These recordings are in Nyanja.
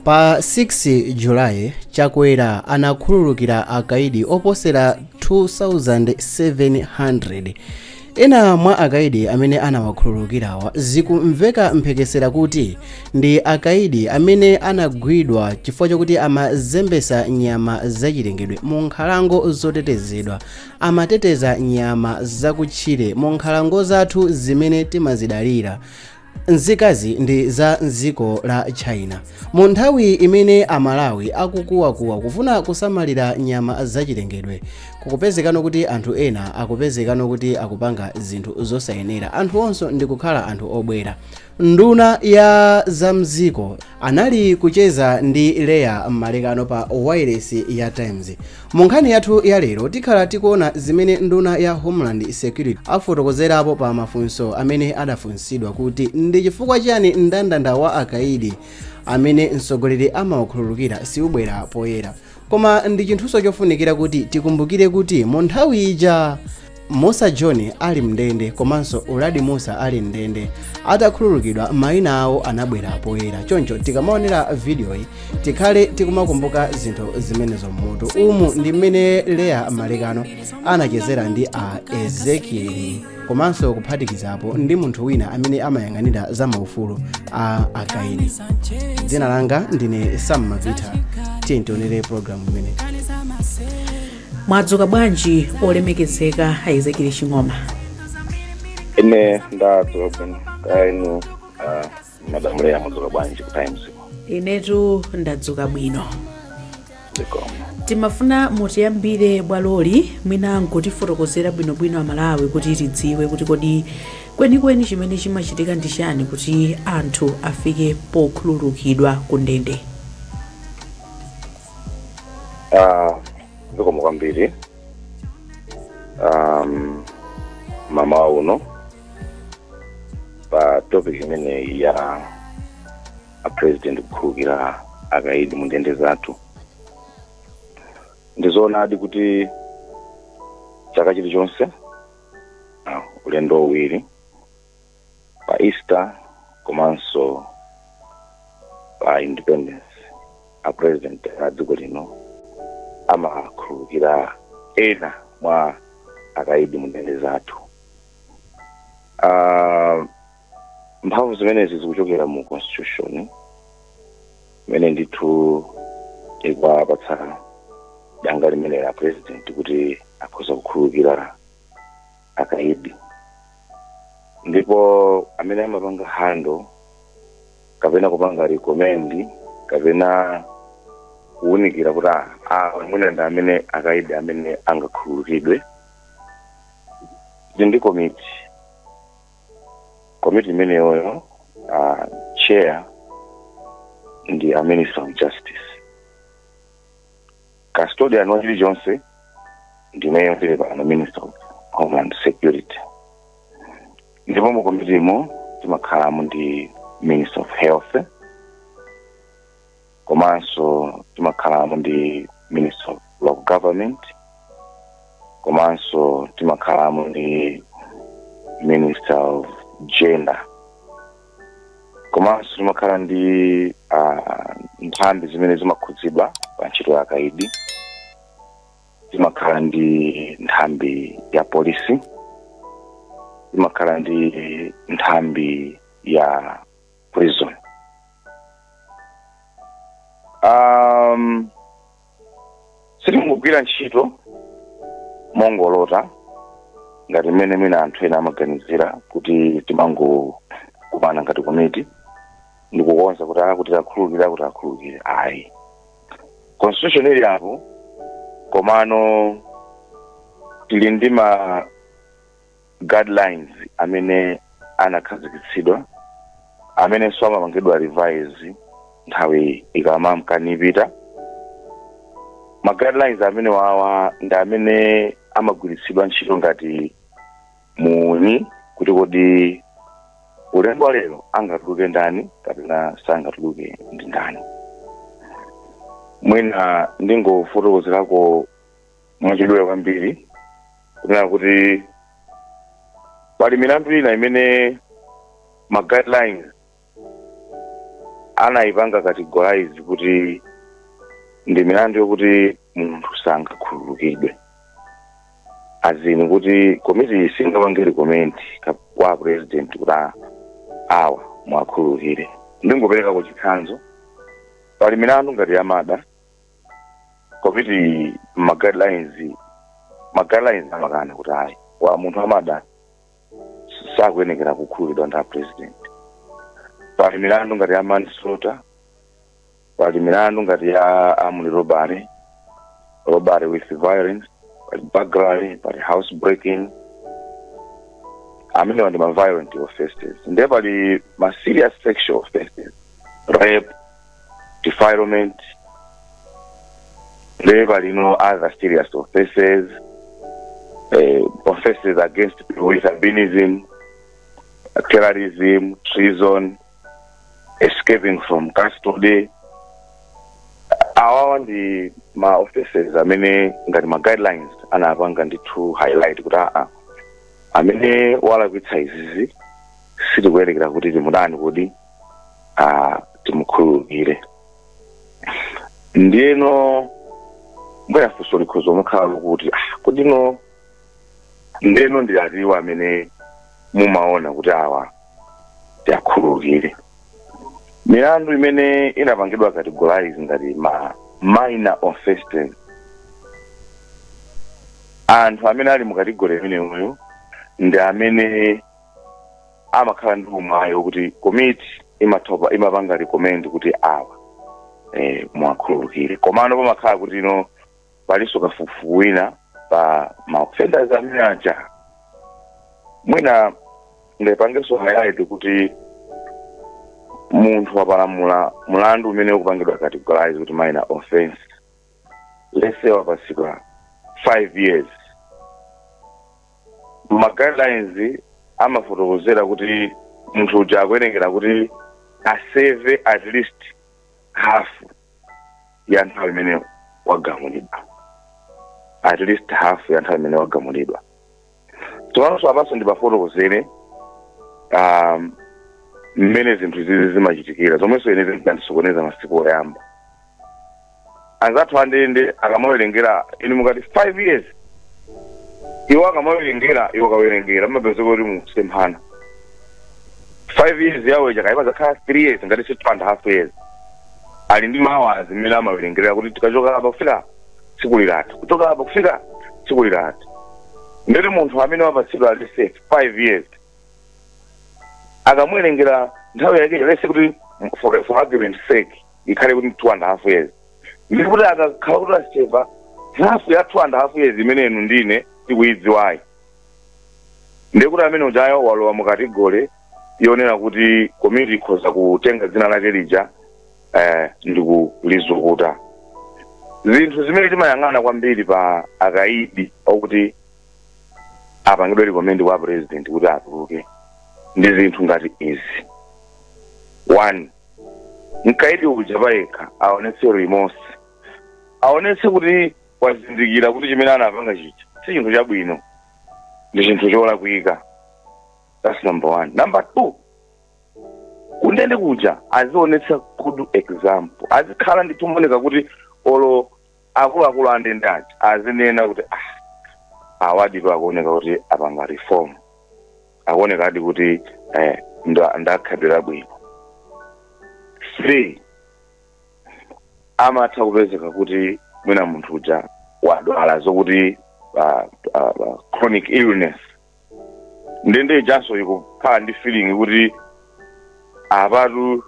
Pa 6 Julayi, Chakwera anakhululukira akaidi oposera 2700. Ena mwa akaidi amene anawakhululukirawa zikumveka mphekesera kuti ndi akaidi amene anagwidwa chifukwa chokuti amazembesa nyama zachilengedwe mu nkhalango zotetezedwa, amateteza nyama zakutchire mu nkhalango zathu zimene timazidalira. Nzikazi ndi za mdziko la China. Mu nthawi imene Amalawi akukuwakuwa kufuna kusamalira nyama zachilengedwe, kukupezekano kuti anthu ena akupezekano kuti akupanga zinthu zosayenera, anthu onso ndikukhala anthu obwera. Nduna ya zamdziko anali kucheza ndi Leya Malekano pa wailesi ya Times. Mu nkhani yathu ya lero tikhala tikuona zimene nduna ya Homeland Security afotokozerapo pa mafunso amene adafunsidwa kuti ndi chifukwa chani mndandanda wa akaidi amene mtsogoleri amawakhululukira siubwera poyera. Koma ndi chinthuso chofunikira kuti tikumbukire kuti mu nthawi ija Musa John ali mndende komanso Uladi Musa ali mndende, atakhululukidwa mayina awo anabwera poyera. Choncho tikamaonera vidiyoyi tikhale tikumakumbuka zinthu zimenezo mmutu. Umu ndi mmene Leya Malekano anachezera ndi a Ezekiel komanso kuphatikizapo ndi munthu wina amene amayang'anira za maufulu a akaidi. Dzina langa ndine Sam Mavita. Tiye tionere programu imeneyi. Mwadzuka bwanji, olemekezeka a Ezekiel Ching'oma? Ine ndadzuka bwino. Kaya inu, Madam Leya, mwadzuka bwanji ku Times? Inetu ndadzuka bwino. Zikomo. Timafuna mutiyambire bwaloli, mwina nkutifotokozera bwinobwino Amalawi kuti tidziwe kuti kodi kwenikweni chimene chimachitika ndi chani kuti anthu afike pokhululukidwa ku ndende. Zikomo kwambiri. Mmawa uno pa topic imeneyi ya a President kukhululukira akaidi mu ndende zathu, ndizoonadi kuti chaka chilichonse, ulendo uwiri, pa Easter komanso pa Independence, a President a dziko lino amakhululukira ena mwa akaidi mu ndende zathu. Mphamvu zimenezi zikuchokera mu Constitution imene ndithu ikuwapatsa danga limene la President kuti akhoza kukhululukira akaidi, ndipo amene amapanga handle kapena kupanga recommend kapena kuwunikira kuti mwina ndi amene akaidi amene angakhululukidwe ndi komiti. Komiti imeneyoyo, chair ndi a Minister of Justice, custodian wa chilichonse ndineyo ndili pano, Minister of Homeland Security, ndipo mu komitimo timakhalamo ndi Minister of Health komanso timakhalamo ndi Minister of Local Government komanso timakhalamo ndi Minister of Gender komanso timakhala ndi nthambi zimene zimakhudzidwa pa ntchito ya akaidi. Timakhala ndi nthambi ya polisi, timakhala ndi nthambi ya prison. Sitingogwira ntchito mongolota ngati mmene mwina anthu ena amaganizira kuti timangokumana ngati komiti ndikukonza kuti kuti akhululukire, kuti akhululukire. Ayi, Constitution ili apo, komano tili ndi ma guidelines amene anakhazikitsidwa, amenenso amapangidwa revise nthawi ikamamkanipita. Ma guidelines amene wawa ndi amene amagwiritsidwa ntchito ngati muuni kuti kodi ulendo wa lero angatuluke ndani kapena sangatuluke ndi ndani. Mwina ndingofotokozerako mwachidule kwambiri kunena kuti pali milandu ina imene ma guidelines Anayipanga categorize kuti ndi milandu yokuti munthu sangakhululukidwe, azini kuti komiti singapange recommend kwa president kuti awa mwakhululukire. Ndingopereka ku chitsanzo, pali milandu ngati ya murder. Komiti ma guidelines amakana kuti ayi, wa munthu wa murder sakuyenekera kukhululukidwa ndi a president. Pali milandu ngati ya manslaughter, pali milandu ngati ya armed robbery, robbery with violence, pali burglary, pali house breaking. Amenewa ndi ma violent offenses. Ndiye pali ma serious sexual offenses, rape, defilement. Ndiye pali no other serious offenses, offenses against people with albinism, terrorism, treason, escaping from custody. Awawa ndi ma offenses amene ngati ma guidelines anapanga ndithu highlight kuti aa, amene walakwitsa izizi sitikuyerekera kuti timudani kuti timukhululukire. Ndiyeno mbwera funso likhoza mukhala lokuti, ah, kudino ndeno ndi atiwo amene mumaona kuti awa tiakhululukire? Milandu imene inapangidwa categorize ngati ma minor offenses, anthu amene ali mu category imeneyo ndi amene amakhala ndi umwayi kuti komiti imathopa imapanga recommend kuti awa mwakhululukire. Komano pamakhala kuti ino palinso kafukufuku wina pa ma offenders amene aja. Mwina ndipangenso highlight kuti munthu wapalamula mulandu umene ukupangidwa categorize kuti minor offense, let's say wapasidwa 5 years, ma guidelines amafotokozera kuti munthu uja akuyenekera kuti aserve at least half ya nthawi imene wagamulidwa, at least half ya nthawi imene wagamulidwa. Tsopano apanso ndipafotokozere mmene zinthu izizi zimachitikira, zomwenso ine zinkandisokoneza masiku oyamba. Anzathu andende akamawerengera, inu mukati 5 years, iwo akamawerengera, iwo akawerengera mumapezeka kuti mukusemphana. 5 years yawo ija kaipa zakhala 3 years, ngati si 2.5 years. Ali ndi mahours mmene amawerengerera kuti tikachoka apa kufika tsiku lilati, kuchoka apa kufika tsiku lilati. Ndeti munthu amene wapatsidwa, let's say, 5 years, akamuwerengera nthawi yake, let's say kuti for argument sake ikhale kuti 2.5 years, ndikuti akakhala kuti aserve half ya 2.5 years imene inu ndine tikuyidziwayi, ndikuti amene ujayo walowa mu category yonena kuti komiti ikhoza kutenga dzina lake lija ndikulizukuta. Zinthu zimene timayang'ana kwambiri pa akaidi okuti apangidwe recommend kwa president kuti atuluke ndi zinthu ngati izi. One, mkaidi uja payekha aonetse remorse, aonetse kuti wazindikira kuti chimene anapanga chija si chinthu chabwino, ndi chinthu cholakwika. That's number one. Number two, kundende kuja azionetsa good example, azikhala ndithu moneka kuti olo akuluakulu andende aja azinena kuti, ah, awaditu akuoneka kuti apanga reform, akuoneka adi kuti ndakhalidwe bwino. Three, amatha kupezeka kuti mwina munthu uja wadwala zokuti chronic illness. Ndende ijanso ikukhala ndi feeling kuti apatu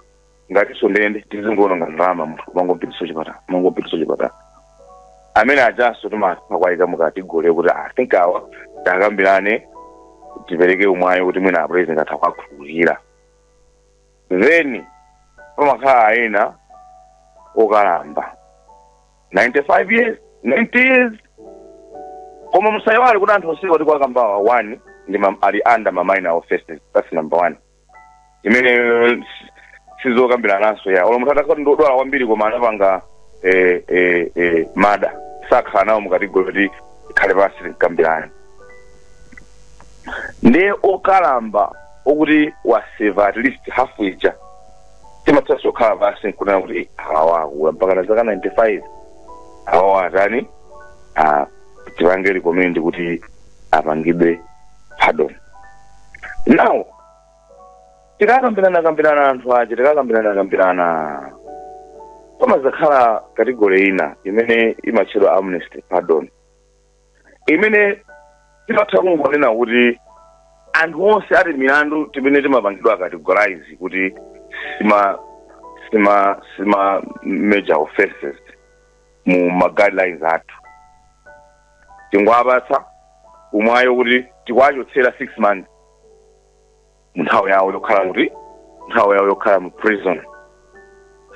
ngatinso ndende tizingoononga ndalama, munthu mangopitiso chipatala, mangopitiso chipatala. Amene ajanso timatha kuwayika mu category kuti, I think awa takambirane, tipereke umwayi kuti mwina apresident atha kuwakhululukira. Then pamakhala ena okalamba, 95 years, 90 years. Koma musayiwale kuti anthu onsewa tikuwakambawa, one, ndi ali under ma minor offenses. That's number one imene sizokambiranaso ya olo munthu atakhala ndodwala kwambiri koma anapanga murder, sakhala nawo mu category kuti ikhale pasi tinkambirane. Ndiye okalamba okuti waserve at least half ija Timathanso kukhala pansi nkunena kuti, "Eh, awawa akula mpaka na zaka 95, awawa atani, tipange recommend kuti apangidwe pardon." Now tikakambirana kambirana anthu aja, tikakambirana kambirana, pamazakhala category ina imene imatchedwa amnesty pardon, imene timatha kungonena kuti anthu onse ati milandu timene timapangidwa categorize kuti sima major offenses mu ma guidelines athu, tingwapatsa umwayo kuti tikwachotsera 6 months mu nthawi yawo yokhala, kuti nthawi yawo yokhala mu prison.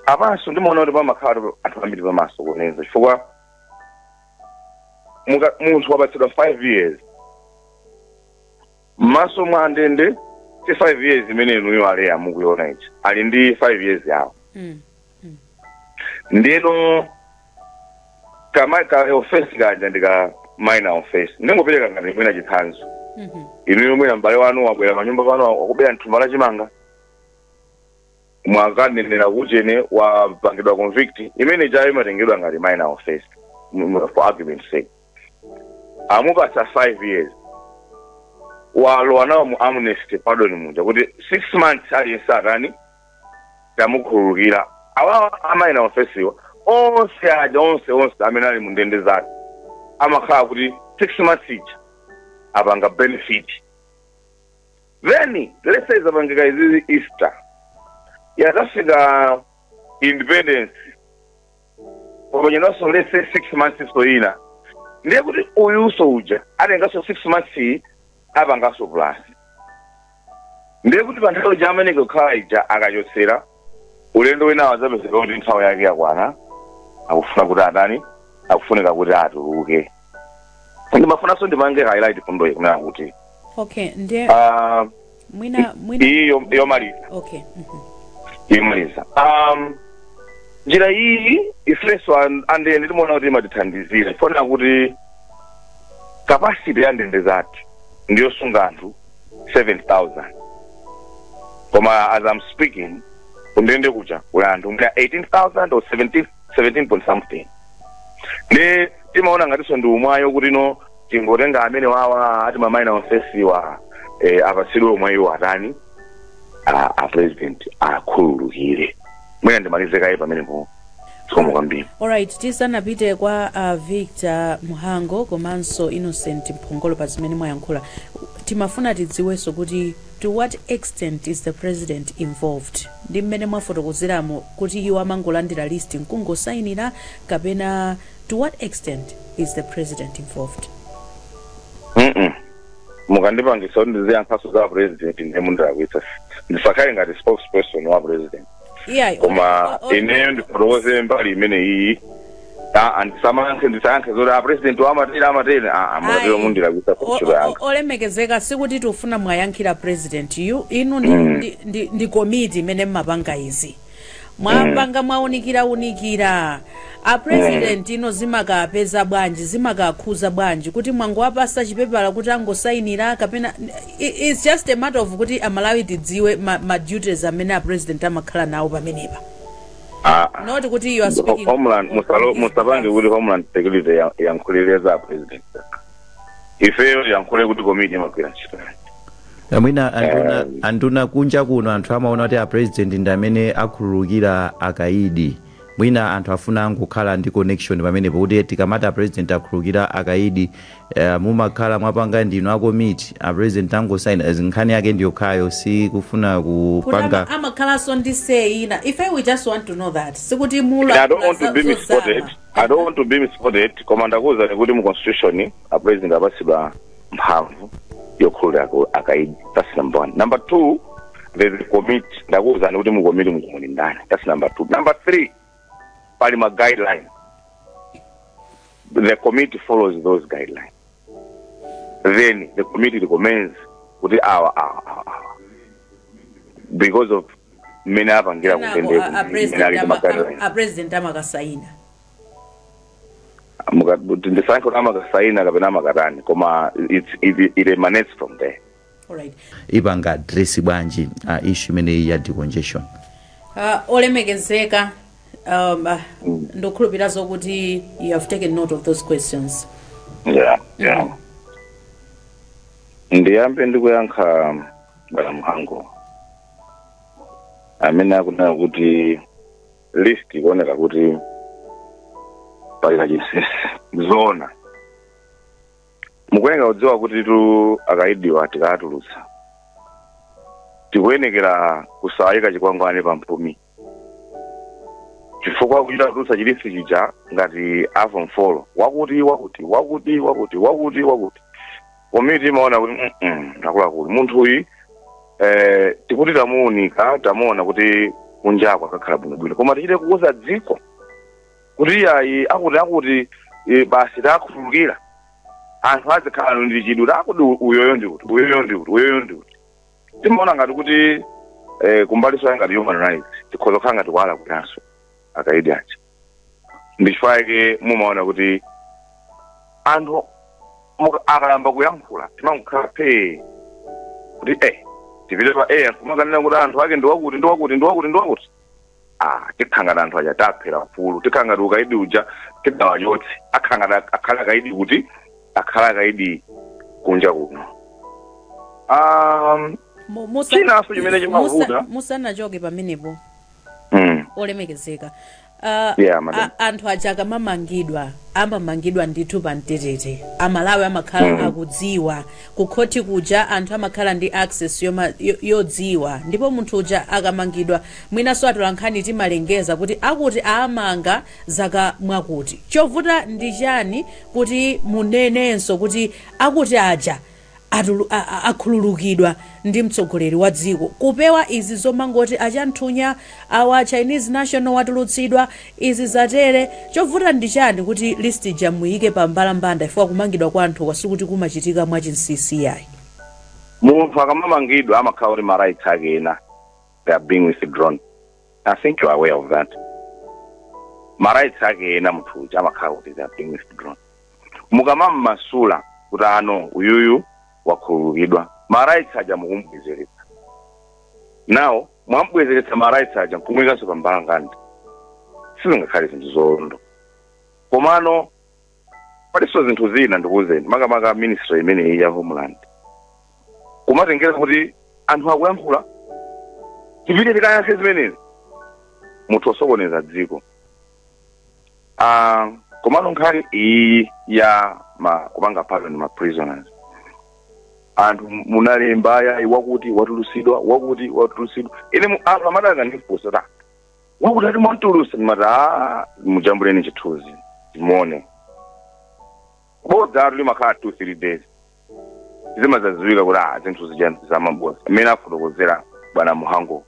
Apanso ndimaona kuti pamakhala anthu ambiri pamaso kunenza, chifukwa munthu wapatsidwa 5 years m'maso mwa ndende, si 5 years imene inuyo aleya mukuiona ichi, ali ndi 5 years yawo. Ndeno kama ka offense kaja ndi ka minor offense. Ndingopereka ngati mwina chitsanzo, inuyo mwina m'bale wanu wabwera panyumba pano, wakubera mthumba la chimanga, mwakanenera kuchene, wapangidwa convict. Imene chayo imatengedwa ngati minor offense, for argument sake. Amupatsa 5 years, walowa nawo mu amnesty pardon muja kuti 6 months aliyense atani, tamukhululukira. Awawa a minor offense wa onse aja, onse onse amene ali mu ndende zake, amakhala kuti 6 months ija apanga benefit. Then let's say zapangika izizi Easter, yazafika Independence, popanyedwanso let's say 6 months so ina, ndiye kuti uyuso uja atenganso 6 months iyi, apanganso plus. Ndiye kuti pa nthawi ija amene kukhala ija akachotsera, ulendo winawo adzapezeka kuti nthawi yake yakwana, akufuna kuti atani, akufunika kuti atuluke. Ndimafunanso ndipange highlight fundo iyi kunena kuti Okay, ndiye mwina iyi yomaliza. Yomaliza, njira iyi ifenso andende timaona kuti imatithandizira, chifukwa kuti capacity ya ndende zathu ndiyosunga anthu 7000, koma as I'm speaking kundende kuja kuli anthu mwina 18,000 or 17, 17 point something. Ndi timaona ngatinso ndi umwayo kuti no, tingotenga amene wawa ati ma minor offense wa apatsidwe umwayiwo, atani, a president akhululukire. Mwina ndimalize kaye pamenepo. Zikomo kwambiri. Alright, tisanapite kwa Victor Muhango komanso Innocent Mphongolo pa zimene mwayankhula, timafuna tidziwenso kuti to what extent is the president involved, ndi mmene mwafotokozeramo kuti iwo amangolandira list nkungosayinira, kapena to what extent is the president involved? Mukandipangisa kuti ndiziyankhaso za president, ndiye mundilakwitsa. Ndisakhale ngati spokesperson wa president. Koma ineyo ndifotokoze mbali imene iyi. Ndisamayankhe, ndisayankhe zoti a president amatere amatere, mukatero mundilakwitsa kuntchito yanga. Olemekezeka, sikuti tifuna mwayankhira president yu inu ndi, ndi komiti imene mmapanga izi, mwapanga mwaunikira unikira a president ino, zimakapeza bwanji, zimakakhuza bwanji kuti mwangowapasa chipepala kuti angosayinira, kapena it's just a matter of kuti Amalawi tidziwe ma duties amene a president amakhala nawo pamenepa, not kuti you are speaking Homeland musapange kuti Homeland Security yankhulire za president. Ifeyo yankhule kuti komiti imagwira ntchito yanji. Mwina anduna, anduna, kunja kuno anthu amaona kuti a president ndi amene akhululukira akaidi. Mwina anthu afuna angokhala ndi connection pamenepo kuti tikamati a president akhululukira akaidi, mumakhala mwapanga ndinu akomiti, a president angosaina, nkhani yake ndiyokhayo, si kufuna kuti kupanga amakhalanso ndi say ina. Ife we just want to know that, sikuti mula I don't want to be misquoted. I don't want to be misquoted. Koma ndakuwuzani kuti mu constitution a president apatsidwa mphamvu yokhululukira akaidi. That's number one. Number two, there's a committee. Ndakuwuzani kuti mu committee muli ndani. That's number two. Number three, pali ma guidelines. The committee follows those guidelines. Then the committee recommends kuti awa, awa, awa, awa. Because of mmene apangira kutendeko, mmene ali ma guidelines. A president amakasayina? Ndisankhe kuti amakasaina kapena amakatani, koma it emanates from there. Alright. Ipanga address bwanji issue imeneyi ya decongestion? Olemekezeka, ndikukhulupirira zokuti you have taken note of those questions. Yeah, ndiyambe ndikuyankha bwana Mhango amene akunena kuti list ikuoneka kuti pali kachinsinsi. Zoona, mukuyenera kudziwa kuti tu akaidiwa tikatulutsa, tikuyenekera kusayika chikwangwani pamphumi, chifukwa kuchita kutulutsa chi list chija ngati a form 4, wakuti, wakuti, wakuti, wakuti, wakuti, wakuti. Komiti imaona kuti akuluakulu, munthu uyu tikuti tamuunika, tamuona kuti kunjako akakhala bwinobwino, koma tichite kuuza dziko kuti iyayi, akuti akuti basi takhululukira, anthu azikhala ndi chidwi akuti uyoyo ndi kuti, uyoyo ndi kuti, uyoyo ndi kuti. Timaona ngati kuti kumbaliso ngati human rights tikhoza kukhala ngati kuwala kuyanso akaidi aja. Ndichifukwa chake mumaona kuti anthu akayamba kuyankhula timangokhala phee kuti tipite pa anthu kumakanena kuti anthu ake ndi wakuti, ndi wakuti, ndi wakuti, ndi wakuti. Ah, tikhangati anthu aja taphera ufulu, tikhangati ukaidi uja tidawachotse, akhangati akhala akaidi kuti akhala akaidi kunja kuno. Chinanso chimene chimavuta Musanachoke pamenepo, olemekezeka, Yeah, madam. Anthu aja akamamangidwa, amamangidwa ndithu pa mtetete. Amalawi amakhala akudziwa kukhoti kuja, anthu amakhala ndi access yodziwa. Ndipo munthu uja akamangidwa, mwinanso atolankhani timalengeza kuti akuti aamanga zaka mwakuti. Chovuta ndi chani kuti munenenso kuti akuti aja akhululukidwa ndi mtsogoleri wa dziko, kupewa izi zomangoti achanthunya awa, Chinese national watulutsidwa, izi zatere? Chovuta ndi chani kuti list ija muyike pa mbalambanda, ifika kumangidwa kwa anthu kwasikuti kumachitika mwachinsinsi yayi? Munthu akamamangidwa amakhala kuti ma rights ake ena they are being withdrawn. I think you are aware of that. Ma rights ake ena munthu uja amakhala kuti they are being withdrawn. Mukamammasula kuti ano uyuyu wakhululukidwa, ma rights aja mukumbwezeretsa. Now mwambwezeretsa ma rights aja nkumwikanso pa mbalambanda, sizingakhale zinthu zolondo. Komano palinso zinthu zina ndikuwuzeni, makamaka ministry imeneyi ya Homeland, kumatengera kuti anthu akuyankhula, tipite tikayankhe zimenezi, munthu osokoneza dziko. Komano nkhani iyi ya kupanga pardon ma prisoners, anthu munalemba yayi wakuti watulusidwa, wakuti watulusidwa. Ine anthu amati akandifunsa ta wakuti ati mwamtulusa, ndimati, "A, mujambuleni chithunzi timuone." Bodza atu limakhala 2-3 days, zimazadziwika kuti ah, zinthu zija zamabodza. Mmene afotokozera bwana Muhango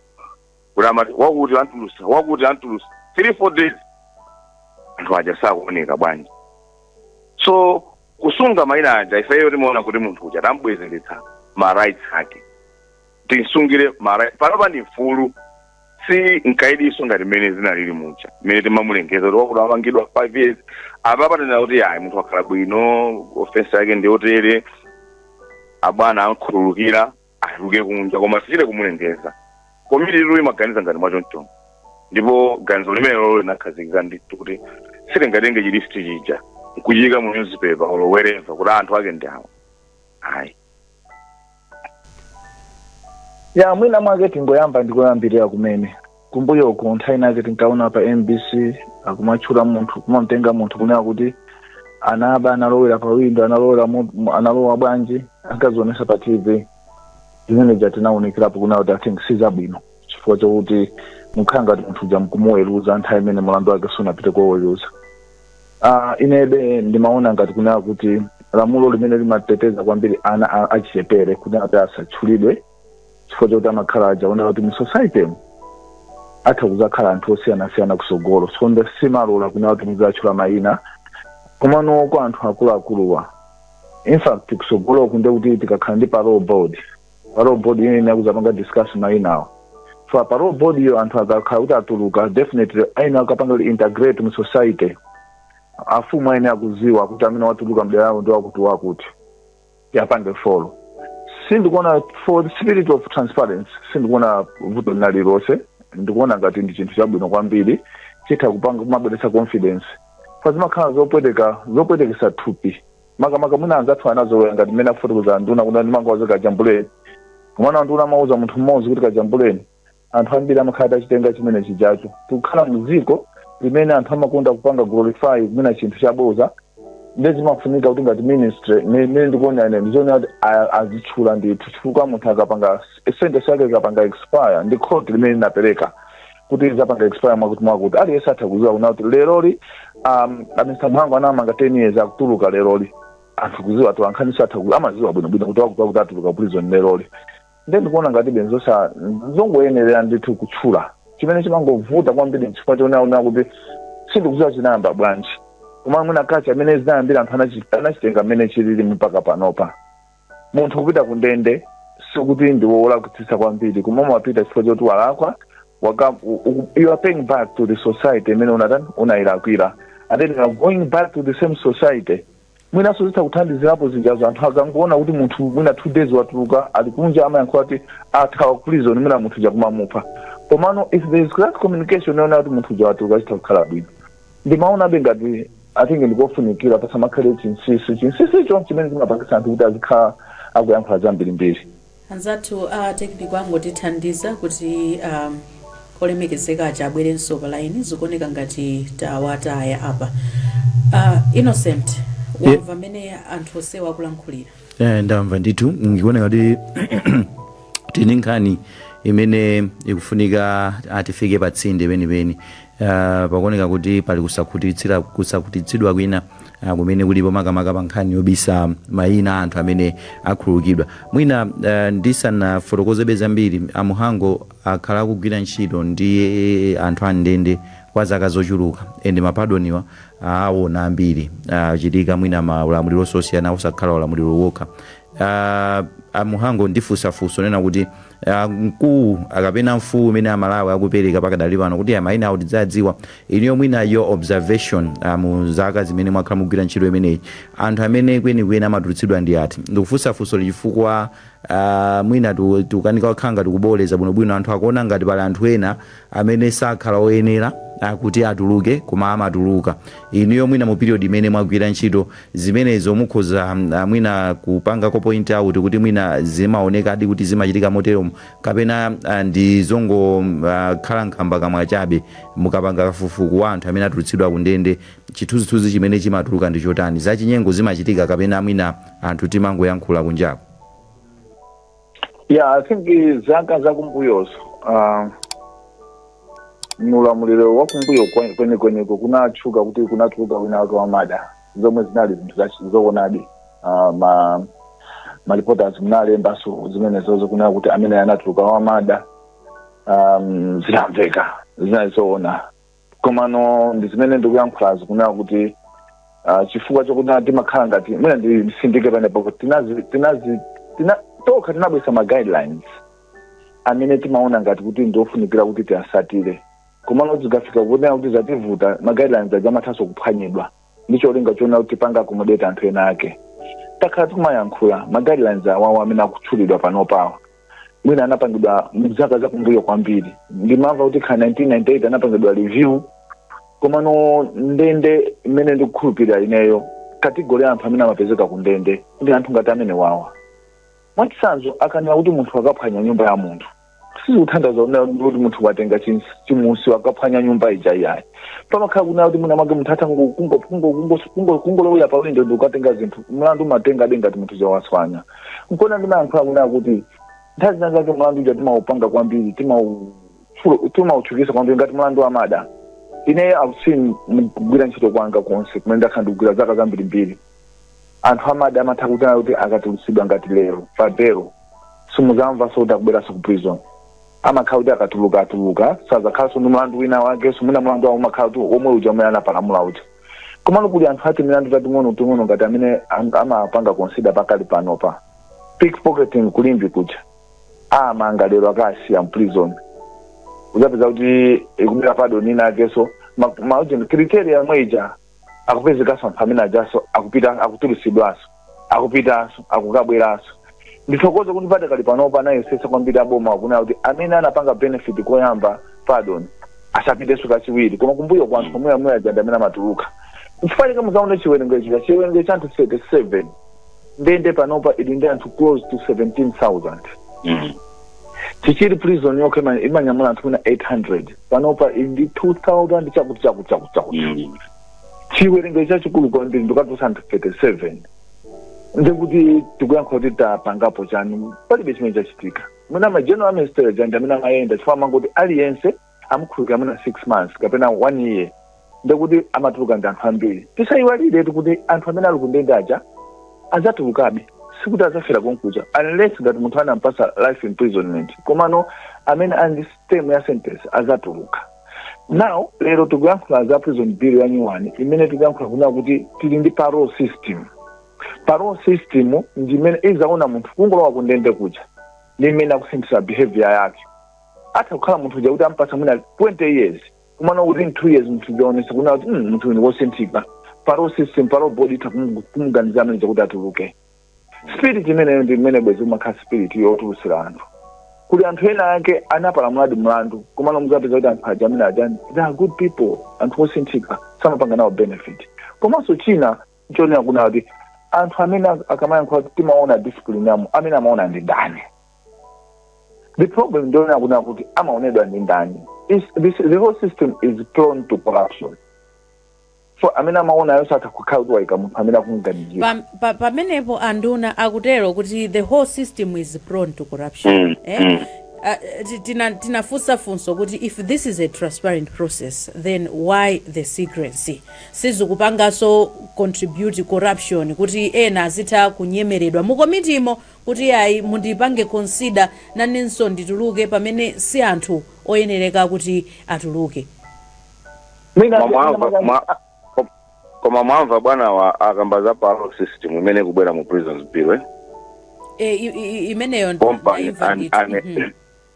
kuti amati wakuti antulusa, wakuti antulusa, 3-4 days anthu aja sakuoneka bwanji? So kusunga mayina aja, ifeyo timaona kuti munthu uja tambwezeretsa ma rights ake, tinsungire ma rights. Panopa ndi mfulu, si nkaidiso ngati mmene zinalili muja mmene timamulengeza kuti wakuti amangidwa 5 years. Apa patanena kuti ayi, munthu akhala bwino, offense yake ndi yotere, abwana ankhululukira, atuluke kunja, koma sichite kumulengeza. Komiti itu imaganiza ngati mwachoncho, ndipo ganizo limenelo linakhazikika ndithu kuti sitingatenge chi list chija nkuchiyika mu newspaper or wherever kuti anthu ake ndi awa, ayi. Ya, mwina mwake tingoyamba ndikoyambirira kumene kumbuyoku. Nthawi inake tinkaona pa MBC akumatchula munthu, kumamtenga munthu kunena kuti anaba, analowera pa window, analowera analowa bwanji, ankazionesa pa TV. Zimene ja tinawunikirapo kunena kuti I think sizabwino, chifukwa chokuti mukhala ngati munthu uja mkumuweruza nthawi imene mulandu wake sunapite koweruza. Inebe ndimaona ngati kunena kuti lamulo limene limateteza kwambiri ana achichepere kunena kuti asatchulidwe, chifukwa chokuti amakhala aja onena kuti mu society mu atha kuzakhala anthu osiyanasiyana kusogolo, so nde simalola kunena kuti muzatchula mayina. Komano kwa anthu akuluakuluwa, in fact kusogoloku nde kuti tikakhala ndi parole board, parole board imene akuzapanga discuss mayinawo. For parole board iyo, anthu akakhala kuti atuluka, definitely aina akapanga integrate mu society. Afumu aine akuziwa kuti amene watuluka mdera lawo ndi wakuti wakuti, yapange follow. Sindikuona, for the spirit of transparency, sindikuona vuto lina lililonse. Ndikuona ngati ndi chinthu chabwino kwambiri, chitha kupanga kumabweretsa confidence pa zimakhala zopweteka, zopwetekesa thupi, makamaka mwina anzathu anazolowera ngati mmene afotokoza nduna kuti ndimangowaza kajambuleni, komano nduna amauza munthu mmodzi kuti kajambuleni, anthu ambiri amakhala atachitenga chimene chijacho. Tikukhala mdziko limene anthu amakonda kupanga glorify kumene chinthu chaboza. Ndiye zimafunika kuti ngati ministry, mmene ndikuona ine, ndizoona kuti azitchula ndithu, chifukwa munthu akapanga sentence yake, ikapanga expire ndi court limene linapereka kuti izapanga expire mwakuti mwakuti, aliyense atha kuziwa kuna kuti leroli a Mr Mhango anamanga 10 years, akutuluka leroli. Anthu kuziwa tu ankhaniso atha amaziwa bwinobwino kuti wakuti wakuti atuluka prison leroli. Ndiye ndikuona ngati benzosa zongoyenerera ndithu kutchula. Chimene chimangovuta kwambiri nchifukwa chonaona kuti sindikuziwa chinayamba bwanji, koma mwina kachi amene zinayambira anthu anachitenga mmene chilili mpaka panopa. Munthu kupita ku ndende sikuti ndi wolakwitsitsa kwambiri, koma umapita chifukwa choti walakwa, you are paying back to the society imene unatani, unayilakwira, and then you are going back to the same society. Mwinaso zitha kuthandizirapo zinjazo. Anthu akangoona kuti munthu mwina 2 days watuluka, ali kunja, amayankhula kuti athawa prison, mwina munthu jakumamupha. Komano if there is that communication yoona kuti munthu uja watuluka, chitha kukhala bwino. Ndimaonabe ngati, I think, ndikofunikira pasamakhale chinsinsi. Chinsinsicho chimene chimapangisa anthu kuti azikhala akuyankhula zambirimbiri. Anzathu a technical angotithandiza kuti olemekezeka aja abwerenso pa line. Zikuoneka ngati tawataya apa. Innocent, wamva mmene anthu onsewa akulankhulira? Ndamva ndithu. Ndikuoneka kuti tini nkhani imene ikufunika atifike pa tsinde penipeni. Pakuoneka kuti pali kusakhutitsidwa kwina kumene kulipo, makamaka pa nkhani yobisa mayina a anthu amene akhululukidwa. Mwina ndisanafotokozebe zambiri, amuhango akhala akugwira ntchito ndi anthu amndende kwa zaka zochuluka, ende mapardoniwa aona ambiri achitika mwina maulamuliro osiyana, osakhala ulamuliro wokha. Amuhango, ndifunsafunso nena kuti mkuu akapena mfuwu umene Amalawi akupereka pakadali pano kuti amayina awo tidzadziwa, iniyo mwina your observation mu zaka zimene mwakhala mugwira ntchito imeneyi, anthu amene kwenikweni amatulutsidwa ndi ati? Ndikufunsafunso chifukwa mwina tikukanika kukhala ngati kuboleza bwinobwino. Anthu akuona ngati pali anthu ena amene sakhala oyenera kuti atuluke koma amatuluka. Inuyo mwina mu period imene mwagwira ntchito zimenezo, mukhoza mwina kupangako point out kuti mwina zimaonekadi kuti zimachitika moteromo, kapena ndi zongokhala nkhamba kamwa chabe? Mukapanga kafukufuku wa anthu amene atulutsidwa ku ndende, chithunzithunzi chimene chimatuluka ndi chotani? Zachinyengo zimachitika, kapena mwina anthu timangoyankhula kunjako? Yeah, I think zaka zakumbuyozo, mulamuliro wakumbuyo kwenikweniko, kunatchuka kuti kunatuluka wina wake wa murder, zomwe zinali zinthu zoonadi. Ma reporters munalembaso zimenezozo kunena kuti amene anatuluka wa murder, zinamveka, zinali zoona. Komano ndi zimene ndikuyankhulazo kunena kuti chifukwa chokuti timakhala ngati, mwina ndisindike panepo kuti tinazi tinazi tina tokha tinabwesa ma guidelines amene timaona ngati kuti ndiofunikira kuti tiasatire, komano zikafika kunena kuti zativuta, ma guidelines aja amathanso kuphwanyidwa ndi cholinga choona kuti tipanga accommodate anthu ena ake. Takhala tikumayankhula, ma guidelines awawo amene akutchulidwa panopawa mwina anapangidwa mzaka zakumbuyo kwambiri. Ndimamva kuti kha 1998 anapangidwa review. Komano ndende, imene ndikukhulupirira ineyo, category ya anthu amene amapezeka ku ndende ndi anthu ngati amene wawa. Mwachitsanzo, akanena kuti munthu akaphwanya nyumba ya munthu, sizikuthandiza kunena kuti munthu watenga chimusi wakaphwanya nyumba ija, iyayi. Pamakhala kunena kuti mwina mwake munthu atha kungolowera pa windo ndi kukatenga zinthu, mlandu umatenga ngati munthu jawaswanya. Nkona ndimayankhula kunena kuti nthawi zina zake mlandu uja timaupanga kwambiri, timautchukisa kwambiri, ngati mlandu wa murder. Ine I've seen mukugwira ntchito kwanga konse kumene ndakhala ndikugwira zaka zambirimbiri, anthu a murder amatha kutana kuti akatulutsidwa ngati lero pa belo, simuzamva so kuti akubweranso ku prison. Amakhala kuti akatuluka, atuluka, sazakhalanso ndi mlandu wina wake. Mwina mlandu wawo umakhala kuti omwe uja umene anapalamula uja. Komano kuli anthu ati milandu tating'ono ting'ono ngati amene amapanga consider pakali panopa, pickpocketing kulimbi kuja, amanga lero, akasiya mprison, uzapeza kuti ikubwera pardon ina akeso, ma criteria yomwe ija, akupezekanso anthu amene ajaso, akupita, akutulutsidwanso, akupitanso, akukabweranso. Ndithokoze kuti padakali panopa anayesesa kwambiri aboma kunena kuti amene anapanga benefit koyamba Pardon, asapitenso kachiwiri. Koma kumbuyo kwa anthu omwe amwe aja ndi amene amatuluka. Nchifukwa chake muzaona chiwerengero chija, chiwerengero cha anthu 37. Ndende panopa ili ndi anthu close to 17,000. Chichiri Prison yokha imanyamula anthu mwina 800, panopa ili ndi 2000 chakuti chakuti chakuti chakuti. Chiwerengero chachikulu kwambiri ndikatulutsa anthu 37. Ndikuti tikuyankha kuti tapangapo chani? Palibe chimene chachitika. Mwina ma general amnesty aja ndi amene amayenda, chifukwa amangoti aliyense amukhululukira mwina 6 months kapena 1 year, ndikuti amatuluka ndi anthu ambiri. Tisayiwaliretu kuti anthu amene ali kundende aja adzatulukabe, sikuti adzafera konkuja, unless ngati munthu anampasa life imprisonment. Komano amene ali ndi term ya sentence adzatuluka. Now lero tikuyankhula za Prison Bill ya new one imene tikuyankhula kunena kuti tili ndi parole system. Parole system ndi imene izaona munthu kungolowa kundende kuja ndi imene akusinthisa behavior yake. Atha kukhala munthu uja kuti ampasa mwina 20 years, kumana within 2 years munthu ujaonesa kunena kuti munthu uyu ndi wosinthika." Parole system, parole board itha kumuganiza amene kuti atuluke. Spirit imeneyo ndi imene bwezi umakhala spirit yotulutsira anthu. Kuli anthu ena ake anapalamuladi mlandu, komano muzapeza kuti anthu aja amene aja, they are good people, anthu osinthika, samapanga nawo benefit. Komanso china nchonena kuna kuti anthu amene akamayankhula kuti timaona discipline yamo, amene amaona ndi ndani? The problem ndionena kuna kuti amaonedwa ndi ndani? The whole system is prone to corruption. So amene amaona satha kukhala kuti wayika munthu amene akumuganizira. Pamenepo anduna akutero kuti the whole system is prone to corruption. Eh? Tinafunsa funso kuti if this is a transparent process, then why the secrecy? Sizikupanganso contribute corruption kuti ena azitha kunyemeredwa mukomitimo kuti ayi, mundipange consider nanenso ndituluke, pamene si anthu oyenereka kuti atuluke? Koma mwamva bwana wa akamba za parole system imene kubwera mu Prisons Bill, eh? E, imeneyo Pompa ndaimva ndithu.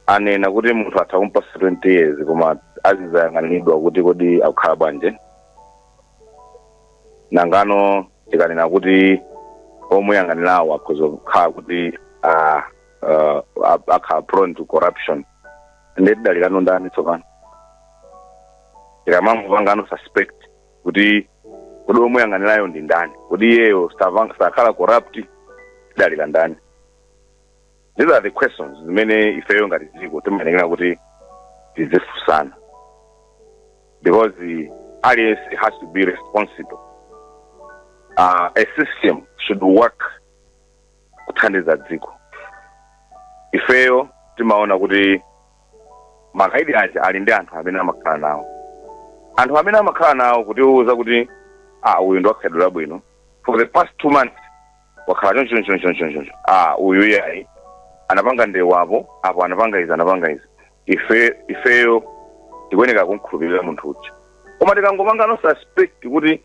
Anena kuti munthu atha kumpasa 20 years, koma azizayang'anidwa kuti kodi akukhala bwanji. Nangano tikanena kuti omuyang'anirawo akhoza kukhala kuti akhala prone to corruption, ndiye tidalirano ndani tsopano? Tikamangopangano suspect kuti kodi omuyang'anirayo ndi ndani, kodi iyeyo sakhala corrupt, tidalira ndani? These are the questions zimene ifeyo ngati dziko timayenekera kuti tizifunsana, because aliyense has to be responsible. A system should work kuthandiza dziko. Ifeyo timaona kuti makaidi aja ali ndi anthu amene amakhala nawo, anthu amene amakhala nawo kutiuza kuti ah, uyu ndi wakhalidwe labwino, for the past 2 months wakhala choncho choncho choncho choncho, ah, uyu yayi, anapanga ndewu apo apo, anapanga izi, anapanga izi. Ifeyo tikuyeneka kumkhulupirira munthu uja. Koma tikangopanga suspect kuti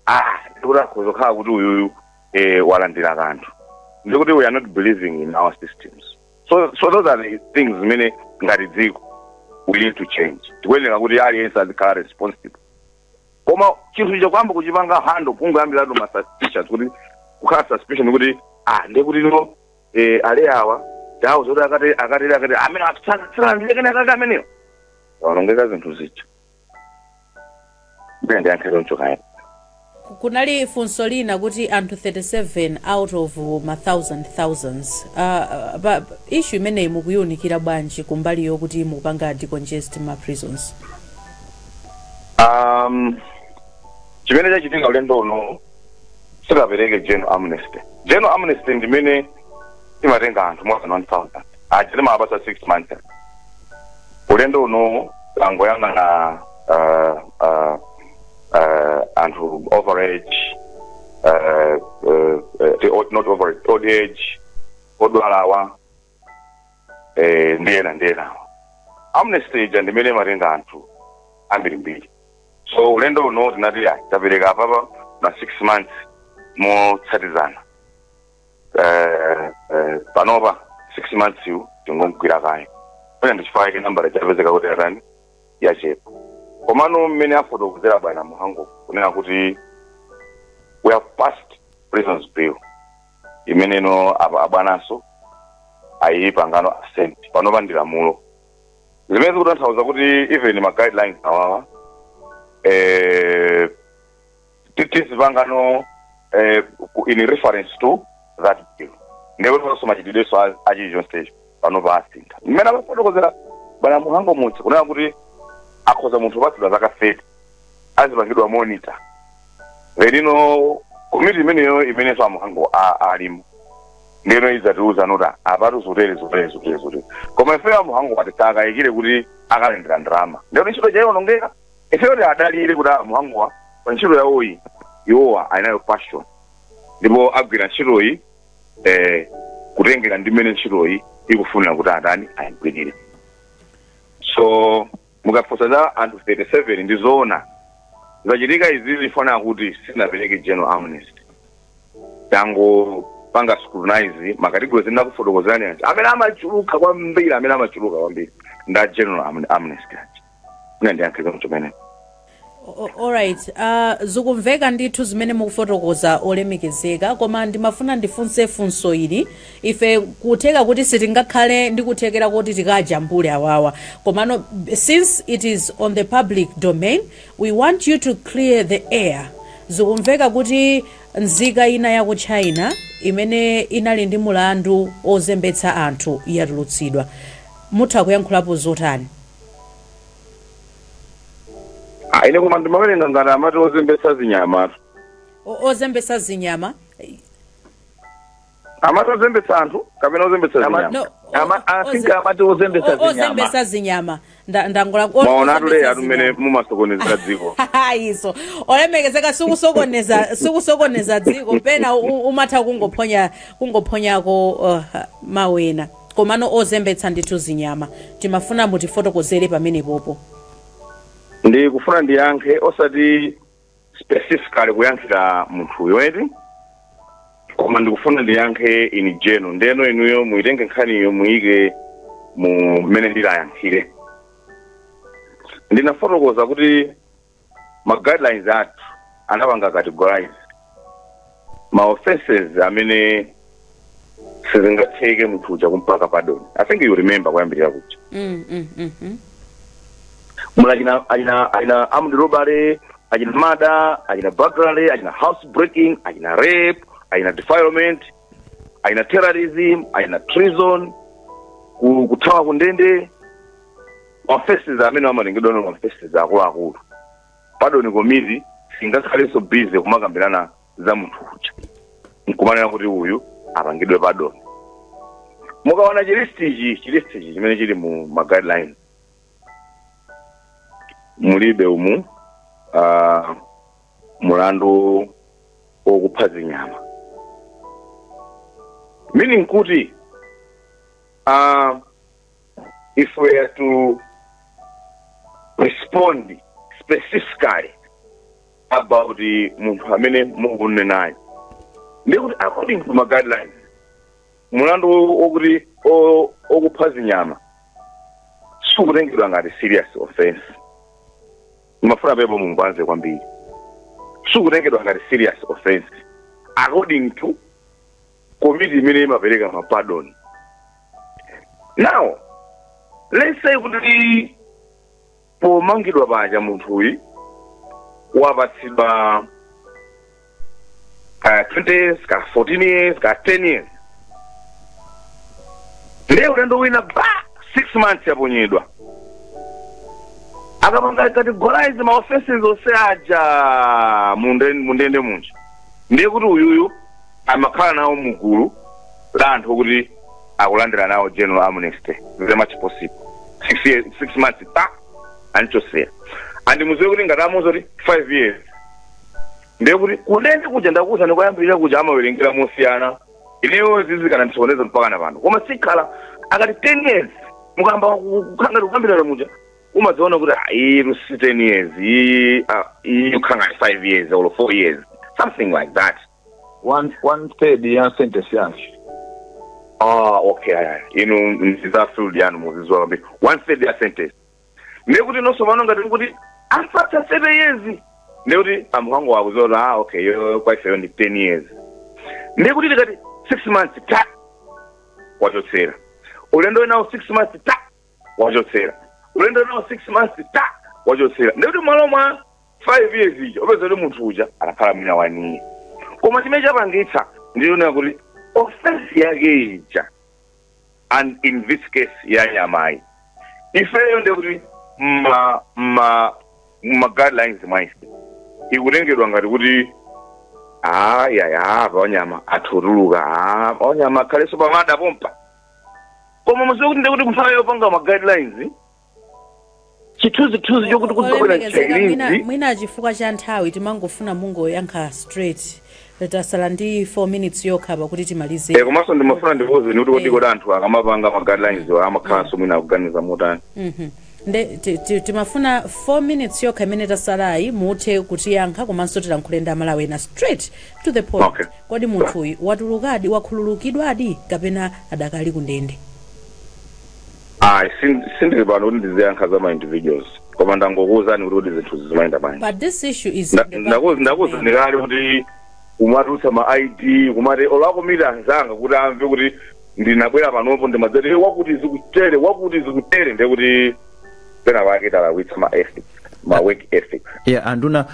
ah, ndikuti akhoza kukhala kuti uyuyu walandira kanthu, ndikuti we are not believing in our systems. So those are the things zimene ngati dziko we need to change. Tikuyenera kuti aliyense azikhala responsible. Koma chinthu chakwamba kuchipanga handle, kungoyambiratu ma suspicions, kuti kukhala suspicion kuti ah, ndekuti no, ale awa tawo zoti akati akati akati amene atsalandire kake ameneyo, waonongeka zinthu zija. Ndiye ndiyankhe choncho kaya. Kunali funso lina kuti anthu 37 out of ma thousand thousands, issue imeneyi mukuyiunikira bwanji kumbali yokuti mukupanga decongest ma prisons? Chimene chachitika ulendo uno, sitapereke general amnesty. General amnesty ndimene imatenga anthu more than 1000 aja, timawapasa 6 months. Ulendo uno tangoyang'ana anthu overage, not overage, old age, odwalawa, ndi ena ndi enawa. Amnesty ija ndimene imatenga anthu ambirimbiri. So ulendo uno tinati ayi, tapereka apapa na 6 months motsatizana. Panopa 6 months yu tingomgwira kaye pena, ndichifukwa chake nambala chapezeka kuti atani, yachepa. Komano mmene afotokozera bwana Muhango kunena kuti we have passed Prisons Bill imeneno apa abwananso ayipangano assent, panopa ndi lamulo. Zimene zikutanthauza kuti even ma guidelines awawa tizipangano in reference to that bill. Ndekuti panso machitidwenso achilichonsecho pano paasintha. Mmene amafotokozera bwana Muhango muja kunena kuti akhoza munthu kupatsidwa zaka 30, azipangidwa monitor. Then ino komiti imeneyo imenenso aMuhango alimo, ndeno idzatiuza noti apatu zotere, zotere, zotere, zotere. Koma ifeyo aMuhango ati sakayikire kuti akalendera ndalama, ndeno ntchito chayionongeka. Ifeyo tiadalire kuti aMuhangowa pa ntchito yawoyi iwowa alinayo passion, ndipo agwira ntchitoyi kutengera ndi mmene ntchitoyi ikufunira kuti atani, ayigwirire. So mukafunsa za anthu 37, ndi zoona zachitika izi. Zifanana kuti sinapereke general amnesty, tangopanga scrutinize ma categories ndakufotokozerani aja amene amachuluka kwambiri. Amene amachuluka kwambiri nda general amnesty aja. Ine ndiyankhe chomene. Alright, zikumveka ndithu zimene mukufotokoza, olemekezeka, koma ndimafuna ndifunse funso ili. Ife kutheka kuti sitingakhale ndi kuthekera kuti tikajambule awawa, komano since it is on the public domain, we want you to clear the air. Zikumveka kuti nzika ina ya ku China imene inali ndi mulandu ozembetsa anthu yatulutsidwa. Mutha kuyankhulapo zotani? Ah, ine koma ndimawerenga ngati amati ozembetsa zinyama. Ozembetsa zinyama. Amati ozembetsa anthu kapena ozembetsa zinyama? No. I think amati ozembetsa zinyama. Ozembetsa zinyama. Ndangola Mwaona atule ozembetsa atu mmene zinyama. mumasokonezera dziko. Iso, olemekezeka, sikusokoneza dziko. Pena umatha kungophonyako mawu ena, komano ozembetsa ndithu zinyama. Timafuna mutifotokozere pamenepopo. Ndikufuna ndiyankhe, osati specifically kuyankhira munthuyo eti, koma ndikufuna ndiyankhe in general. Ndeno inuyo muitenge nkhaniyo, muyike mu mmene ndilayankhire. Ndinafotokoza kuti ma guidelines athu anapanga categorize ma offenses amene sizingatheke munthu uja kumpaka pardon. I think you remember kuyambirira kuja mula achina armed robbery, achina murder, achina burglary, achina house breaking, achina rape, achina defilement, achina terrorism, achina treason, kuthawa kundende. Offenses amene amalengedwa no offenses akuluakulu, pardon committee singakhalenso busy kumakambirana za munthu uja nkumanena kuti uyu apangidwe pardon. Mukaona chi list ichi, chi list ichi chimene chili mu ma guidelines, mulibe umu mulandu wokupha zinyama, meaning kuti if we are to respond specifically about munthu amene mukunenayo, ndikuti according to my guidelines, mulandu wokuti okupha zinyama sukutengedwa ngati serious offense. Ndimafuna pepo mumvanze kwambiri. Sukutengedwa ngati serious offense according to committee imene imapereka ma pardon. Now let's say kuti pomangidwa paja munthuyi wapatsidwa ka 20 years, ka 14 years, ka 10 years, ndiye ulendo wina ba 6 months yaponyedwa. Akapanga categorize ma offenses onse aja mundende munja, ndiye kuti uyuyu amakhala nawo mugulu la anthu okuti akulandira nawo general amnesty. Very much possible. 6 years, 6 months pa anchosera. And muziwe kuti ngati amuza kuti 5 years, ndiye kuti kundende kuja, ndakuza ndikuyambirira kuja, amawerengera mosiyana. Ineyo zizikana ndisokoneza mpaka na pano, koma sikhala akati 10 years, mukamba kukhala ngati kuyambirira muja umadziona kuti ah, iyi si 10 years iyi, ah, iyi kukhala ngati 5 years or 4 years, something like that. One third ya sentence yake. Ah, okay, aya inu ndiza field yanu, muziziwa kwambiri. One third ya sentence, ndiye kuti nonso pano ngati kuti after 7 years, ndiye kuti amuhango wakuzoona, ah, okay, yo kwa ifeyo ndi 10 years. Ndiye kuti tikati 6 months ta wachotsera, ulendo wenawo 6 months ta wachotsera, Ulendo nawo 6 months ta wachotsera, ndikuti malo mwa 5 years ija upeza kuti munthu uja anakhala mwina one year. Koma chimene chapangitsa ndiyonera kuti offense yake ija, and in this case ya nyamayi, ifeyo ndekuti ma guidelines mwaife ikutengedwa ngati kuti ayaya, pawanyama athutuluka, pawanyama akhalenso pamada pompa. Koma muziwe kuti ndekuti nthawi yopanga ma guidelines, chithunzithunzi chokuti kudzabwera Olemekezeka, mwina, Chinese. mwina chifukwa cha nthawi timangofuna mungoyankha straight. Tasala ndi 4 minutes yokha pakuti timalize. Komanso ndimafuna ndikuwuzeni kuti kodi anthu akamapanga ma guidelines amakhalanso mwina akuganiza motani? Nde timafuna 4 minutes yokha imene tasalayi muthe kutiyankha, komanso tilankhule ndi Amalawi ena straight to the point. Okay. Kodi munthuyu watulukadi, wakhululukidwadi, kapena adakali kundende? Ayi, sindili pano kuti ndiziyankha za ma individuals, koma ndangokuwuzani kuti zinthu zimayenda bwanji. But this issue is in the public Ndakuwuzani kale kuti kumatulutsa ma ID, kumati olakomita anzanga kuti amve kuti ndinabwera panopo, ndimadzati, "Eh, wakuti zikutere, wakuti zikutere," ndiye kuti pena pake talawitsa ma ethics, ma work ethics. Yeah, anduna,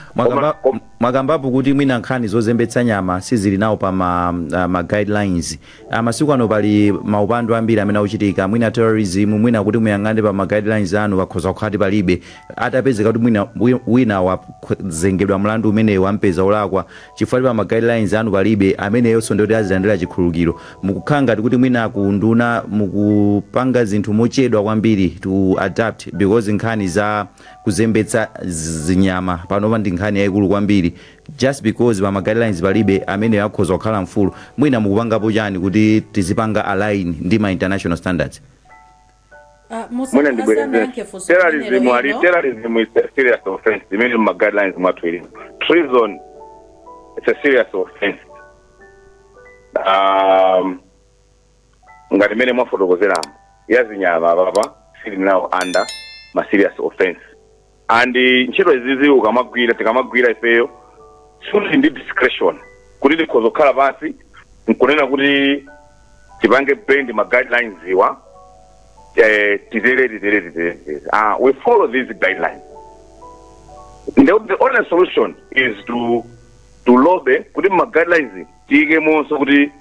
mwakambapo kuti mwina nkhani zozembetsa nyama sizili nawo pa ma guidelines. Masiku ano pali maupandu ambiri amene akuchitika, mwina terrorism. Mwina kuti muyang'ane pa ma guidelines anu, pakhoza kukhati palibe. Atapezeka kuti mwina wina wazengedwa mlandu umenewu, wampeza olakwa, chifukwa pa ma guidelines anu palibe, ameneyonso ndikuti azilandira chikhululukiro. Mukukhala ngati kuti mwina kunduna mukupanga zinthu mochedwa kwambiri to adapt, because nkhani za kuzembetsa zinyama panopa ndi nkhani yayikulu kwambiri. Just because pa ma guidelines palibe, amene akhoza kukhala mfulu. Mwina mukupangapo chani kuti tizipanga align ndi ma international standards? Mwina ndibwereze. Asanayankhe funso Terrorism limenelo ali ino. Terrorism is a serious offense imene ma guidelines mwathu ilimo. Treason, it's a serious offense. Ngati imene mwafotokozeramo yazinyama, papa sili nawo under ma serious offense. And ntchito izizi ukamagwira, tikamagwira ifeyo, suli ndi discretion kuti tikhoza kukhala pansi nkunena kuti tipange bend ma guidelines iwa, titere, titere, titere, titere. We follow these guidelines. The only solution is to lobby kuti ma guidelines tiyikemonso kuti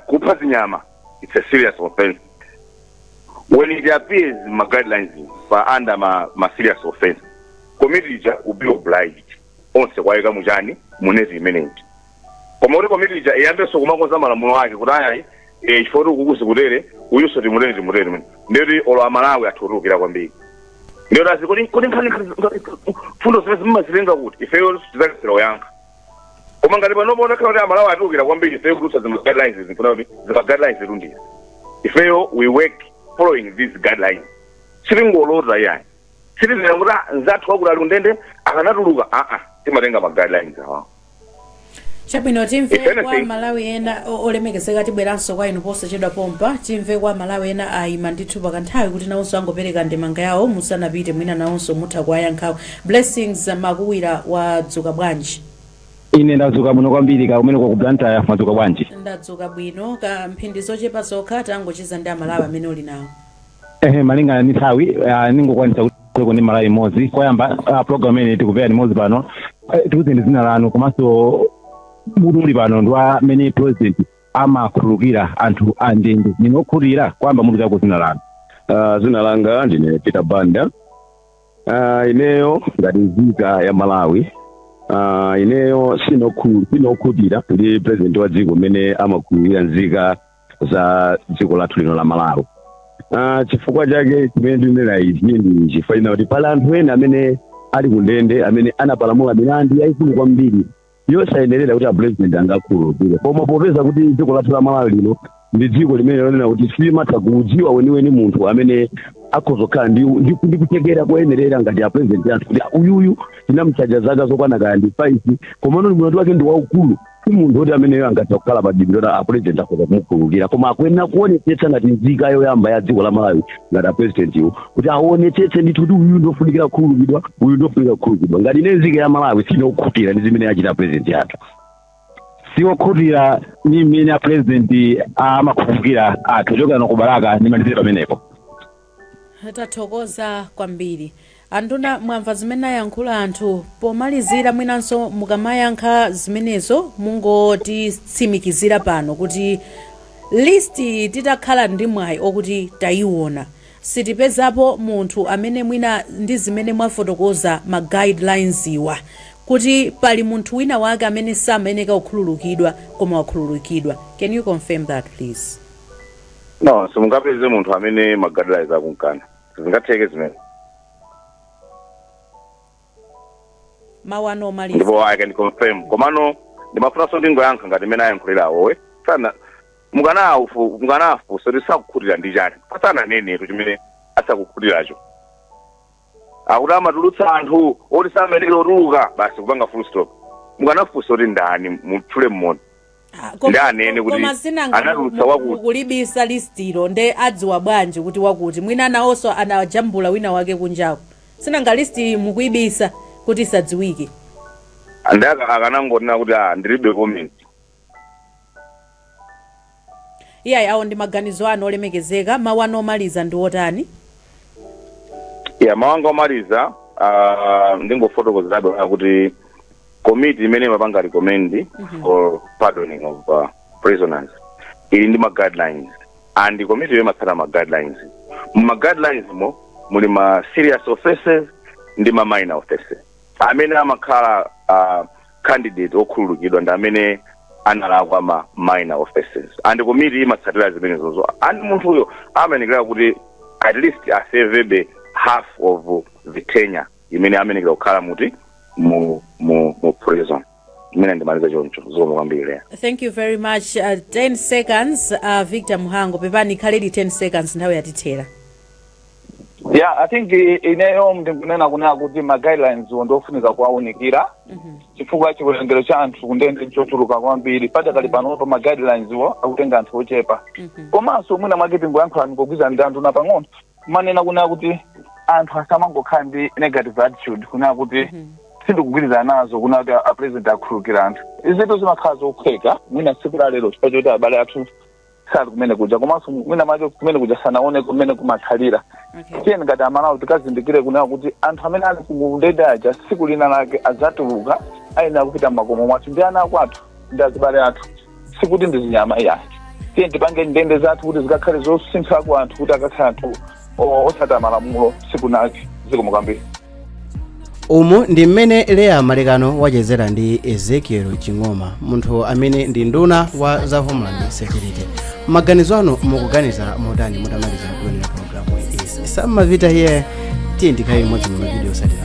kupha zinyama, it's a serious offense. When it appears ma guidelines pa under ma serious offense, committee ija will be obliged onse kwayika muchani muneti imeneyi. Koma kuti committee ija iyambenso kumakonza malamulo ake kuti ayayi, chifukwa kuti ukukuzi kutere, uyunso timutere, timutere, timutere, ndiyoti olo Amalawi athiutulukira kwambiri. Ndiyoti azi kuti nkhani fundo zimene zimazilenga kuti ifeyo tidzakesera kuyankha. Koma ngati panopo onakhala kuti Amalawi atulukira kwambiri ifeyo kutulutsa zima guidelines, zifuna kuti zima guidelines zitundiza ifeyo, we work following these guidelines. Sitingolota yayi, sitizera kuti, "Ah, nzathu wakuti ali kundende akanatuluka." Aa, timatenga ma guidelines awawo. Chabwino, timve If kwa Malawi ena. Olemekezeka, tibweranso kwa inu posachedwa pompa. Timve kwa Malawi ena ayima ndithu pakanthawi kuti nawonso angopereka ndemanga yawo musanapite. Mwina nawonso mutha kuwayankhawo. Blessings Makuwira, wadzuka bwanji? Ine ndadzuka bwino kwambiri. Ka kumene ku Blantyre mwadzuka bwanji? Ndadzuka bwino. Ka mphindi zochepa zokha, tangocheza ndi Amalawi amene uli nawo. Ehe, malingana ndi nthawi, ningokwanisa kuti ndi Malawi imodzi. Koyamba, program imene tikupera limodzi pano, tikuze ndi dzina lanu, komanso mutu uli pano ndi amene president amakhululukira anthu a ndende. Ninokhulupirira kwamba mutu chako, dzina lanu? Dzina langa ndine Peter Banda. Ineyo ngati nzika ya Malawi, ineyo sinokhutira ndi president wa dziko mmene amakhululukira nzika za dziko lathu lino la Malawi. Chifukwa chake chimene ndinena izi ndi chifukwa china kuti pali anthu ena amene ali kundende amene anapalamula milandu yayikulu kwambiri yosayenerera kuti a president angakhululukire. Koma popeza kuti dziko lathu la Malawi lino ndi dziko limene lonena kuti silimatha kudziwa weniweni munthu amene akhoza kukhala ndi kutekera koyenerera ngati a president athu, kuti uyuyu tinamchaja zaka zokwana kaya ndi 5, komano mlandu wake ndi waukulu, si munthu woti ameneyo angatha kukhala pa dibiro la a president akhoza kumukhululukira. Koma akuyenera kuonetsetsa ngati nzika yoyamba ya dziko la Malawi, ngati a president iwo, kuti aonetsetse ndithu kuti uyu ndofunikira kukhululukidwa, uyu ndofunikira kukhululukidwa. Ngati ine nzika ya Malawi, sinokhutira ndi zimene achita president athu. Siwokhutira ndi mmene a president amakhululukira anthu. Chokera no ku Balaka, ndimalizire pamenepo. Tathokoza kwambiri, anduna. Mwamva zimene ayankhula anthu. Pomalizira, mwinanso mukamayankha zimenezo, mungotitsimikizira pano kuti list titakhala ndi mwayi okuti tayiona, sitipezapo munthu amene mwina ndi zimene mwafotokoza ma guidelines iwa, kuti pali munthu wina wake amene samayeneka kukhululukidwa koma wakhululukidwa. Can you confirm that, please? No, simungapeze munthu amene ma guidelines akunkana. Sizingatheke zimene. Mawu anu omaliza. Ndipo I can confirm. Komano ndimafunanso ndingoyankha ngati mmene ayankhulirawowe sana. Mukanafunsa kuti sakukhutira ndi chani, pasananenetu chimene asakukhutiracho. Akuti amatulutsa anthu oti samayenekera kutuluka, basi, kupanga full stop. Mukanafunsa kuti ndani, mutchule mmodzi. Ah, Ndi anene kuti koma sinanga anatulutsa wakuti. Mukulibisa listilo, nde adziwa bwanji kuti wakuti? Mwina nawonso anajambula wina wake kunjako. Sinanga list mukuyibisa kuti isadziwike. Ndi akanangonena kuti, "Ah, ndilibe comment." Iyayi, awo ndi maganizo anu olemekezeka. Mawu anu omaliza ndi otani? Ya, mawu anga omaliza, ndingofotokozerabe kuti komiti imene imapanga recommend for pardoning of prisoners ili ndi ma guidelines, and komiti iyo imatsata ma guidelines. Mu guidelines mo muli ma serious offenses ndi ma minor offenses. Amene amakhala candidate okhululukidwa ndi amene analakwa ma minor offenses, and komiti imatsatira zimenezozo, and munthuyo amayenekera kuti at least aservebe half of the tenure imene amayenekera kukhala muti mu prison. Imene ndimaliza choncho. Zikomo kwambiri, Leya. Thank you very much. 10 seconds, Victor Muhango. Pepani, ikhaledi 10 seconds, nthawi yatithera. Yeah, I think ineyo ndikunena kunena kuti ma guidelines wo ndofunika kuwaunikira, chifukwa chiwerengero cha anthu kundende nchochuluka kwambiri. Padakali panopo ma guidelines wo akutenga anthu ochepa. Komanso mwina mwake tingoyankhula ndikugwirizana ndi anthu na pang'ono manena kunena kuti anthu asamangokhala ndi negative attitude kunena kuti sindikugwirizana nazo kunena kuti a president akhululukira anthu. Izitu zimakhala zophweka mwina tsiku la lero chifukwa choti abale athu sali kumene kuja, komanso mwina mwake kumene kuja sanaone kumene kumakhalira. Tiyeni ngati Amalawi tikazindikire kunena kuti anthu amene ali kundende aja tsiku lina lake adzatuluka, ayenera kupita mmakomo mwathu, ndi ana akwathu, ndi azibale athu, sikuti ndi zinyama iyayi. Tiyeni tipange ndende zathu kuti zikakhale zosinthako anthu, kuti akakhale anthu otsata malamulo tsiku lake. Zikomo kwambiri. Umu ndi mmene Leya Malekano wachezera ndi Ezekiel Ching'oma, munthu amene ndi nduna wa za Homeland Security. Maganizo anu, mukuganiza motani mutamaliza kuonera programu iyi? Samavita here, tiye ndikhale imodzi mu mavidiyo otsatira.